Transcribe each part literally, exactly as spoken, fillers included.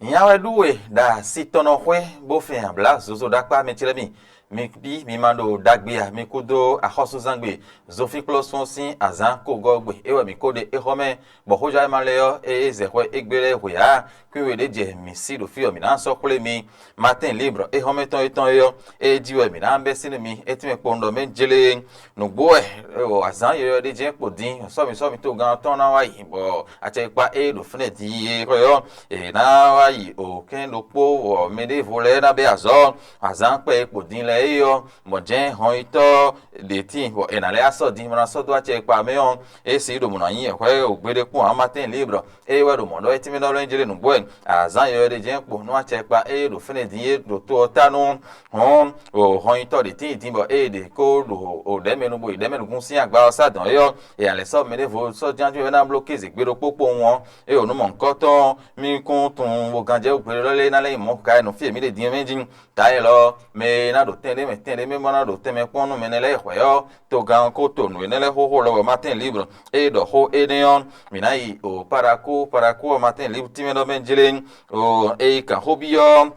Nya wɛ ɖú we ɖo asi tɔn nɔ xwé, bó fɛn ablǎ zozo ɖó akpá mɛ ce lɛ́ɛ mi. Mi bí mi ma ɖo ɖagbe a, mi kúdó axɔ́súzangbe Zofínkplɔ́sún ɔ́ sín azǎn kogɔ́ gbe é wɛ mǐ ko ɖe éxɔ́ mɛ, bɔ xójá e ma lɛ́ ɔ́, ée zɛ xwɛ égbé lɛ́ɛ hwe ǎ. Kwín we ɖé jɛ mǐ sí ɖo fí ɔ́, mǐ ná sɔ́ xwlé mi. Matín Libre éxɔ́mɛtɔn étɔn é ɔ́, é jí wɛ mǐ ná bɛ́ sín nú mi, é tínmɛ kpowun ɖɔ mɛ jlé. Nǔgbó wɛ, o azǎn yɔyɔ ɖé jɛ́n kpo dín, sɔ́mi sɔ́mi togán ɔ́ tɔn ná wá yi, bɔ acɛkpa e ɖo fínɛ́ din é xwɛ ɔ́, è nǎ wá yi o kɛ́n ɖokpó, bɔ mɛ ɖěvo lɛ́ɛ ná bɛ́ azɔ̌. Azǎn kpɛ e kpo din lɛ́ɛ é ɔ́, mɔ̌ jɛ́n hɔnyitɔ́ ɖě tíin, bɔ è nǎ lɛ́ asɔ́ din bó ná sɔ́ dó acɛkpa mɛ ɔ́, é si ɖo mɔ̌ ná nyí hwɛ̌ o gbeɖé kpɔ́n ǎ. Matín Libre, ée wɛ ɖo mɔ̌ ɖɔ é tínmɛ ɖɔ lɛ́ jlé nǔgbó wɛ. Azǎn yɔyɔ ɖé jɛ́n kpo nú acɛkpa e ɖo fínɛ́ din é ɖo to ɔ́ ta nú hɔn o hɔnyitɔ́ ɖě tíin din bɔ ée ɖě ko ɖo o ɖɛ̌ mɛ nu bo yi ɖɛ̌ mɛ nukún sín agba ɔ́ sá dɔ̌n é ɔ́, è nǎ lɛ́ sɔ́ mɛ ɖěvo sɔ́ jánjɔ́n é ná bló kéze gbe ɖokpó kpowun ɔ́, é ɖo nǔ mɔ̌hunkɔtɔn ɔ́, mì kún tunwun bo ganjɛ́ gbe élɔ́ lɛ́ɛ ná lɛ́ nyí mɔ̌ ka e nɔ fí e mǐ ɖe din ɔ́ mɛ jí. Tǎ élɔ́, mɛ e ná ɖo tɛn ɖé mɛ tɛn ɖé mɛ bó ná ɖo tɛnmɛ kpɔ́n nú mɛ nɛ́ lɛ́ɛ hwɛ̌ ɔ́, togán ɔ́ ko to nǔ énɛ́ lɛ́ɛ xóxó lɔ wɛ Matín Libre, ée ɖɔ xó énɛ́ ɔ́, mǐ ná yi o Paɖakú, Paɖakú ɔ́ Matín Libre tínmɛ ɖɔ mɛ jlé. O e yi kan xó byɔ́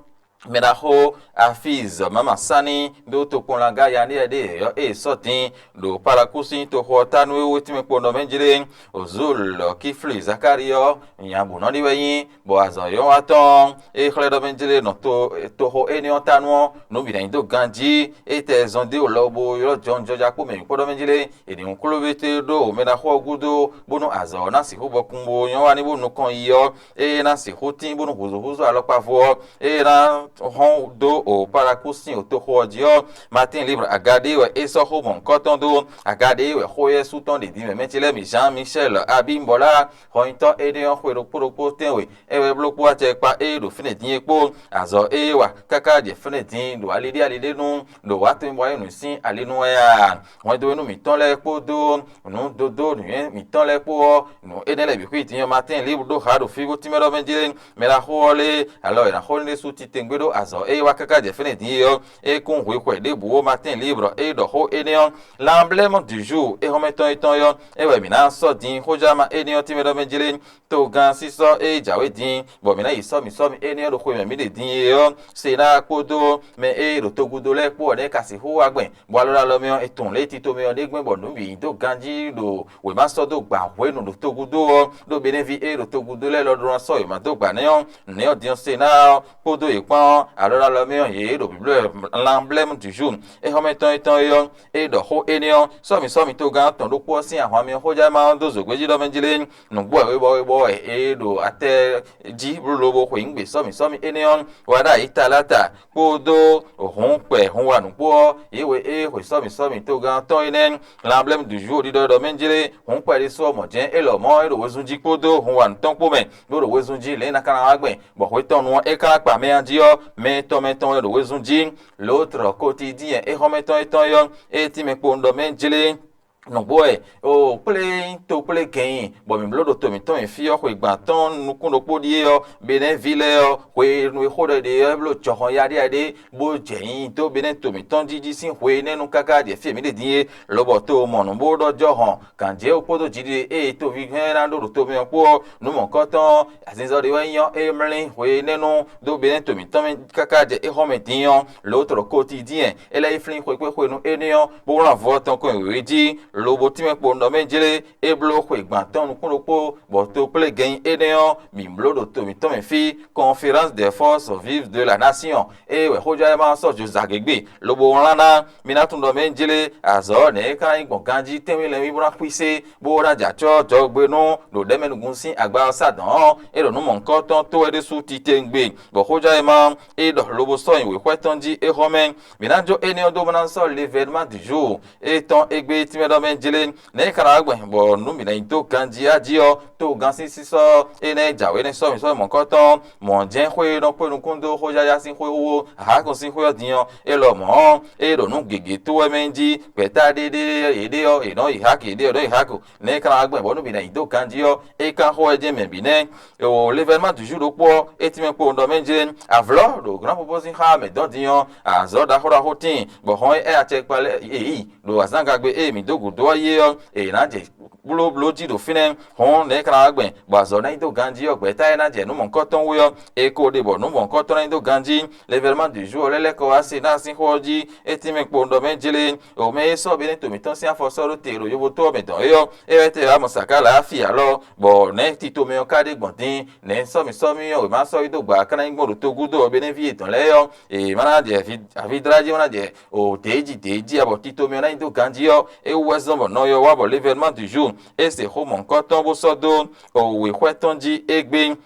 mɛ ɖaxó Afíz Mama Sani ɖó tokpɔnlagá yaɖéyaɖé yɛ̌yɔ́ e sɔ́ din ɖo Paɖakú sín toxo ɔ́ ta nú é wú tínmɛ kpɔ́n ɖɔ mɛ jlé. Ozul Kifli Zakári ɔ́, nya bǔ nɔ ɖi wɛ nyí, bɔ azɔ̌ yɔ́ wá tɔn e xlɛ́ ɖɔ mɛ jlé nɔ to toxo énɛ́ ɔ́ ta nú ɔ́, nǔ bǐ ná nyi dó ganjí. Étɛ́ zɔn dó lɔ bo ylɔ́ jɔnjɔja kpó mɛ mǐ kpó ɖɔ mɛ jlé, è nǐ wlán klóví towe ɖó mɛɖaxó ɔ́ gúdo, bónú azɔ̌ ɔ́ ná sixú bɔkun bo nyɔ́ wá ní bó nukɔn yi ɔ́, ée ná sixú tín bónú hǔzúhúzú alɔkpavo ɔ́, ée ná hɔn dó o Paɖakú sín o toxo ɔ́ jí ɔ́, Matín Libre agaɖé wɛ é sɔ́ xó mɔ̌hunkɔtɔn dó. Agaɖé wɛ xó éyɛ́ sú tɔn ɖě din mɛ mɛ ce lɛ́ɛ mi Jean Michel Abímbɔlá, hɔnyitɔ́ énɛ́ ɔ́ xwe ɖokpó ɖokpó tɛ́nwe é wɛ bló kpó acɛkpa e ɖo fínɛ́ din é kpó. Azɔ̌ e wa káká jɛ fínɛ́ din ɖo aliɖé aliɖé nu ɖo wǎ tɔn bɔ é nǔ sín ali nú wɛ a? Hwɛndo e nú mǐtɔn lɛ́ɛ kpódó nǔ dodó nǔnywɛ́ mǐtɔn lɛ́ɛ kpó ɔ́, nǔ énɛ́ lɛ́ɛ bǐ xwí din ɔ́, Matín Libre ɖó ha ɖo fí bó tínmɛ ɖɔ mɛ jlé. Mɛ ɖaxó ɔ́ lé alɔ è nǎ xo ní ɖésú titewungbe ɖó azɔ̌ e wá káká jɛ fínɛ́ din é ɔ́, é kún hwe xwɛ ɖěbǔ ó. Matín Libre e ɖɔ xó énɛ́ ɔ́, L'emblème du jour é xɔ́mɛtɔn étɔn ɔ́, é wɛ mǐ ná sɔ́ din xójáma énɛ́ ɔ́ tínmɛ ɖɔ mɛ jlé. Togán sísɔ́ e jǎwe din, bɔ mǐ ná yi sɔ́mi sɔ́mi énɛ́ ɔ́ ɖo xwe mɛ mǐ ɖe din é ɔ́, se ná kpódó mɛ e ɖo togudo lɛ́ɛ kpó ɔ́ nɛ́ ka sixú wá gbɛn, bɔ alɔ ɖo alɔ mɛ ɔ́, è tunwun lě e tito mɛ ɔ́ ɖe gbɛn bɔ nǔ bǐ dó ganjí ɖo wěma sɔ́ dó gba hwenu ɖo togudo ɔ́, ɖó Benévi e ɖo togudo lɛ́ɛ lɔ ɖó ná sɔ́ wěma dó gba nɛ́ ɔ́, nɛ̌ ɔ́ din ɔ́ se ná ɔ́ kpódó yě kpán ɔ́, alɔ ɖo alɔ mɛ ɔ́, yě ɖo bǐblɔ́ ɛ l'emblème du jour. É xɔ́mɛtɔn étɔn é ɔ́, é ɖɔ xó énɛ́ ɔ́, sɔ́mi sɔ́mi togán tɔn ɖokpó ɔ́ sín ahwan mɛ xójáma ɔ́ dó zǒgbéjí ɖɔ mɛ jlé. Nǔgbó wɛ webɔ webɔ wɛ é ɖo atɛ jí lobo xwe nǔ gbe sɔ́mi sɔ́mi énɛ́ ɔ́, wá ɖo ayǐ talata kpódó hǔn kpɛ hun wa nǔ kpó ɔ́, yě we é xwe sɔ́mi sɔ́mi togán tɔn énɛ́, l'emblème du jour ɖiɖɔ ɖɔ mɛ jlé, hǔn kpɛ ɖésú ɔ́ mɔ̌ jɛ́n é lɔmɔ̌ é ɖo wezun jí kpódó hun wa nǔ tɔn kpó mɛ, bó ɖo wezun jí lě e ná ka ná wá gbɛn, bɔ hwetɔnnu ɔ́ é ka ná kpa mɛ ɔ́ jí ɔ́, mɛ tɔn mɛ tɔn wɛ ɖo wezun jí. L'autre quotidien é xɔ́mɛtɔn étɔn é ɔ́, é tínmɛ kpowun ɖɔ mɛ jlé. Nǔgbó wɛ o kplé nyí to kplé gɛ̌n nyi, bɔ mǐ bló ɖo to mǐtɔn nyi fí ɔ́ xwegban tɔn nukún ɖokpó ɖíe ɔ́, Benɛ́ví lɛ́ɛ ɔ́, hwenu e xó ɖɔ ɖe ɔ́, é bló jɔhɔn yaɖíyaɖí bó jɛ nyi dó Benɛ́ to mǐtɔn jí jí sín hwe énɛ́ nu káká jɛ fí e mǐ ɖe din é, lobɔ to mɔ nǔ bó ɖɔ jɔhɔn gǎnjɛwú kpódó jiɖiɖe e toví hɛn ná ɖó ɖo to mɛ ɔ́ kpó ɔ́, nǔ mɔ̌kɔtɔn azinzɔ ɖé wɛ nyí ɔ́, é mlí hwe énɛ́ nu dó Benɛ́ to mǐtɔn mɛ káká jɛ éhɔ́mɛ din ɔ́, l'autre quotidien é lɛ́ yi flín xwekpéxwenu énɛ́ ɔ́, bó wlán avɔ tɔn kɔn nyi wěwé jí, lobo tínmɛ kpo nɔ mɛ jlé, é bló xwegban tɔn nukún ɖokpó, bɔ to kplé gɛnyi énɛ́ ɔ́ bǐ bló ɖo to mǐtɔn mɛ fí, Conférence des forces vives de la nation, ée wɛ xójɔ́yɛ́má ɔ́ sɔ́ zo zǎgé gbe, lobo wlán ná. Mi ná tunwun ɖɔ mɛ jlé azɔ̌ nɛ̌ é ka ná nyí gbɔn ganjí tɛ́nwí lɛ́nwí bó ná xwísé, bó ná jɛ acɔ́ jɔgbe nú ɖo ɖɛ̌mɛnúgún sín agba ɔ́ sá dɔ̌n ɔ́, é ɖo nǔ mɔ̌hunkɔtɔn tó wɛ ɖésú titewungbe, bɔ xójɔ́yɛ́má ɔ́, é ɖɔ lobo sɔ́ nyi wěxwɛ́ tɔn jí é xɔ́ mɛ. Mǐ ná jó énɛ́ ɔ́ dó bó ná sɔ́ l'événement du jour é tɔn égbé tínmɛ ɖɔ mɛ jlé, nɛ̌ é ka ná wá gbɛn, bɔ nǔ mǐ ná nyi dó ganjí á jí ɔ́, tó gán sín sísɔ́ énɛ́ e jǎwe nɛ́ sɔ́ mǐ sɔ́ mɔ̌kɔtɔn, mɔ̌ jɛ́n xwé e nɔ kpé nukún dó xóyáyá sín xwé wú ó, Hako sín xwé ɔ́ din ɔ́, é lɔ mɔ̌, é ɖo nǔ gěgé tó wɛ mɛ jí, gbɛ̌ta ɖé ɖé yě ɖe ɔ́, è nɔ yi Hako, yě ɖe ɔ́, è nɔ yi Hako, nɛ̌ é ka ná wá gbɛn, bɔ nú mǐ ná nyi dó ganjí ɔ́, é kán xó wɛ jɛ́n mɛ bǐ nɛ́. Eo, l'événement du jour ɖokpó ɔ́, é tínmɛ kpowun ɖɔ mɛ jlé, avlɔ́ ɖo gǎnpopó sín xá mɛ dɔn din ɔ́, azɔ̌ ɖaxó ɖaxó tíin, bɔ hɔn e ɛ acɛkpa lɛ́ɛ e yi ɖo azǎngagbe e mǐ dó gǔdo ɔ́ yi é ɔ́, è nǎ jɛ blóbló jí ɖo fínɛ́. Hɔn nɛ̌ ka ná wá gbɛn, bɔ azɔ̌ ná nyi dó ganjí ɔ́, gbɛ̌ta e ná jɛ nǔ mɔ̌hunkɔtɔn wú é ɔ́, è ko ɖe bɔ nǔ mɔ̌hunkɔtɔn ná nyi dó ganjí. L'événement du jour lɛ́ lɛ́ kɔ wá se ná sín xó ɔ́ jí, é tínmɛ kpowun ɖɔ mɛ jlé, o mɛ e sɔ́ Benɛ́to mǐtɔn sín afɔ sɔ́ ɖó te ɖo yovo tó ɔ́ mɛ dɔn é ɔ́, é wɛ tɛ wá mɔ sǎká lǎ fí alɔ, bɔ nɛ̌ tito mɛ ɔ́ ka ɖe gbɔn din, nɛ̌ sɔ́ mì sɔ́ mì ɔ́, wěma sɔ́ yi dó gba ká ná nyí gbɔn ɖo togudo ɔ́ Benɛ́ví yětɔn lɛ́ɛ ɔ́, è má ná jɛ avi dra jí, má ná jɛ o dě jí dě jí abɔ tito mɛ ɔ́ ná nyi dó ganjí ɔ́, é wú wɛ zɔ́n bɔ nɔ ɔ́ wá bɔ l'événement du jour é se xó mɔ̌hunkɔtɔn bó sɔ́ dó o wěxwɛ́ tɔn jí égbé.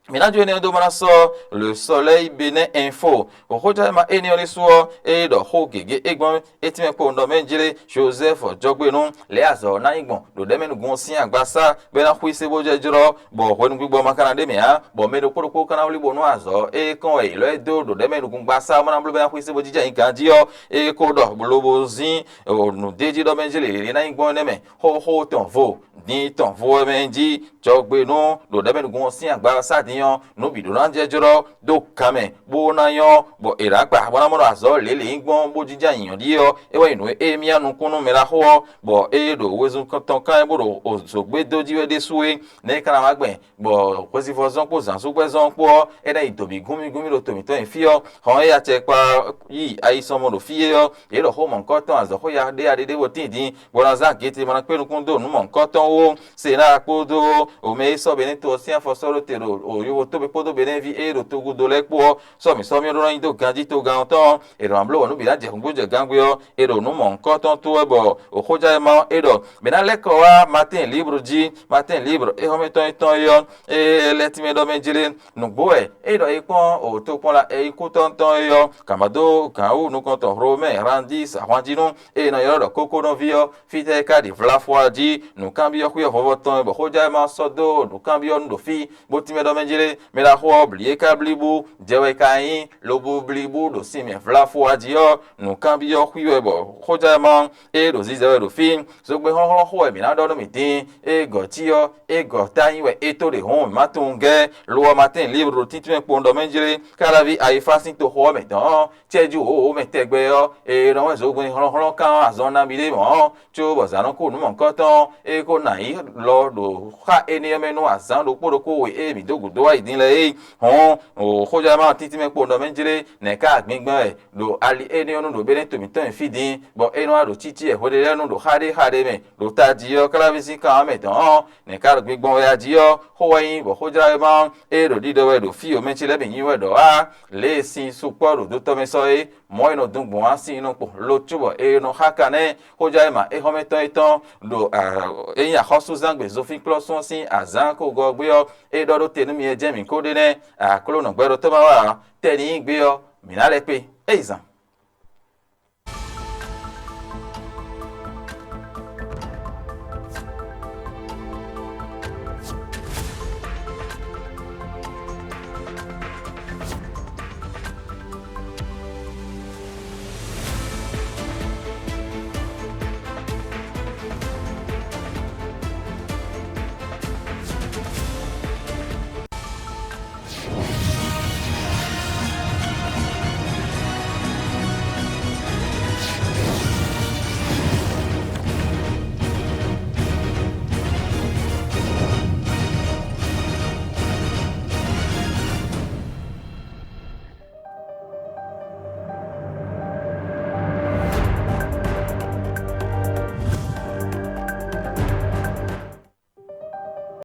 Mǐ ná jó énɛ́ ɔ́ dó má ná sɔ́ Le Soleil Bénin Info. Xójɛ́wéma énɛ́ ɔ́ ɖésú ɔ́, é ɖɔ xó gěgé é gbɔn é tínmɛ kpowun ɖɔ mɛ jlé Jozɛ́fu jɔgbenú lě azɔ̌ ɔ́ ná nyí gbɔn ɖo ɖɛ̌ mɛ nukún ɔ́ sín agbasá bɔ é ná xwísé bó jɛ jlɔ́, bɔ hwenugbígbɔ ma ka ná ɖ'é mɛ ǎ, bɔ mɛ ɖokpó ɖokpó ka ná wlí bónú azɔ̌ e kɔn wɛ yě lɔ́ ɛ dó ɖo ɖɛ̌ mɛ nukúngbasá ɔ́ ma ná bló bɔ é ná xwísé bó jínjɔ́n ayǐ ganjí ɔ́, é ko ɖɔ lobo zín nǔɖéjí ɖɔ mɛ jlé lě ná nyí gbɔn énɛ́ mɛ. Xóxó tɔn vo, din tɔn vo wɛ mɛ jí jɔgbenú ɖo ɖɛ̌ mɛ nukún ɔ́ sín agbasá din ɔ́, nǔ bǐ ɖó ná jɛ jlɔ́ dó kan mɛ bó ná nyɔ́, bɔ è nǎ gba bó ná mɔ ɖɔ azɔ̌ lělě nyí gbɔn bó jínjɔ́n ayǐ ɔ́ ɖíe ɔ́, é wɛ nyí nǔ e myá nukún nú mɛ ɖaxó ɔ́, bɔ é ɖo wezun tɔn kán bó ɖo zǒgbé dó jí wɛ ɖésú é, nɛ̌ é ka ná wá gbɛn, bɔ hwesivɔ́zɔn kpó zǎnsúgbɛ́zɔn kpó ɔ́, é ná yi dǒ bǐ gúnmí gúnmí ɖo to mǐtɔn nyi fí ɔ́, hɔn e acɛkpa yi ayisɔnmɔ ɖo fí é ɔ́, yě ɖɔ xó mɔ̌hunkɔtɔn azɔ̌xó ya ɖé ya ɖé ɖé bó tíin din, bó ná zán agě ce ma ná kpé nukún dó nǔ mɔ̌hunkɔtɔn wú. Senáa kpódó omɛ e sɔ́ Benɛ́to ɔ́ sín afɔ sɔ́ ɖó te ɖo yovo tóbe kpódó Benɛ́ví e ɖo togudo lɛ́ɛ kpó ɔ́, sɔ́mǐ sɔ́mǐ ɖó ná nyi dó ganjí togán ɔ́ tɔn. È nɔ bló bɔ nǔ bǐ ná jɛ hǔngbó jɛ gangbé ɔ́, è ɖo nǔ mɔ̌hunkɔtɔn tó wɛ bɔ xójánwéma ɔ́ é ɖɔ mǐ ná lɛ́ kɔ wá Matín Libre jí. Matín Libre é xɔ́mɛtɔn étɔn é ɔ́, é lɛ́ tínmɛ ɖɔ mɛ jlé. Nǔgbó wɛ é ɖɔ é kpɔ́n o tokpɔnla ɛyíkútɔ́ tɔn é ɔ́, kǎn ba dó gǎn wú nukɔntɔn Hlomɛ Hlandi sa ahwan jí nú é nɔ ylɔ́ ɖɔ kókónɔví ɔ́, fítɛ́ é ka ɖi vláfɔ ɔ́ jí? Nǔkanbyɔ́ xwé ɔ́ vɔvɔ tɔn e bɔ xójánwéma ɔ́ sɔ́ dó nǔkanbyɔ́ nú ɖo fí, bó tínmɛ ɖɔ mɛ jlé. Mɛ ɖaxó ɔ́ bli é ka blíbú, jɛ wɛ ka nyí lobo blíbú ɖo sin mɛ vláfɔ ɔ́ jí ɔ́, nǔkanbyɔ́ xwí wɛ bɔ xójánwéma ɔ́ é ɖo zizɛ wɛ ɖo fí. Zogbɛ́n hlɔ́nhlɔ́n xó wɛ mǐ ná ɖɔ nú mì din, ée gɔ̌ cí ɔ́, é gɔ̌ tá nyi wɛ é tó ɖe hɔn mǐ ma tunwun gɛ́. Lo ɔ́, Matín Libre ɖo tíntín mɛ kpowun ɖɔ mɛ jlé, káláví ayifá sín toxo ɔ́ mɛ dɔn ɔ́, cɛ́jú wǒwǒ mɛ tɛgbɛ ɔ́, è nɔ wɛ zogbɛ́n hlɔ́nhlɔ́n kán azɔn nabí ɖé mɔ̌, có bɔ zǎn nɔ kú nǔ mɔ̌hunkɔtɔn ɔ́, é ko ná yi lɔ ɖo xá énɛ́ ɔ́ mɛ nú azǎn ɖokpó ɖokpó we e mǐ dó gǔdo wá yi din lɛ́ɛ é. Hɔn, xójánwéma ɔ́ tíntín mɛ kpowun ɖɔ mɛ jlé, nɛ̌ ká gbingbɛn wɛ ɖo ali énɛ́ ɔ́ nu ɖo Benɛ́to mǐtɔn nyi fí din, bɔ é nɔ wá ɖo cící wɛ hweɖélɛ́nu ɖo xá ɖé xá ɖé mɛ ɖo tají ɔ́, káláví sín kan ɔ́ mɛ dɔn ɔ́, nɛ̌ ká ɖo gbingbɔn wɛ a jí ɔ́, xó wɛ nyí bɔ xójánwéma ɔ́ é ɖo ɖiɖɔ wɛ ɖo fí e mɛ ce lɛ́ɛ bǐ nyi wɛ ɖɔ á, lě e sin sukpɔ́ ɖo dotɔ́ mɛ sɔ́ é, mɔ̌ e nɔ dun gbɔn á sin nɔ kpo lo cóbɔ è nɔ xá kanɛ́ xójánwéma éhɔ́mɛtɔn étɔn ɖo é nyí axɔ́súzángbe Zofíklɔ́sún ɔ́ sín azǎn kogɔ́ gbé ɔ́, é ɖɔ ɖó te nú mi e jɛ́n mǐ ko ɖe nɛ́, Aklúnɔ gbɛɖótɔ́ ma wá ǎ, tɛ́ ní nyí gbé ɔ́, mǐ ná lɛ́ kpé. É yi zan.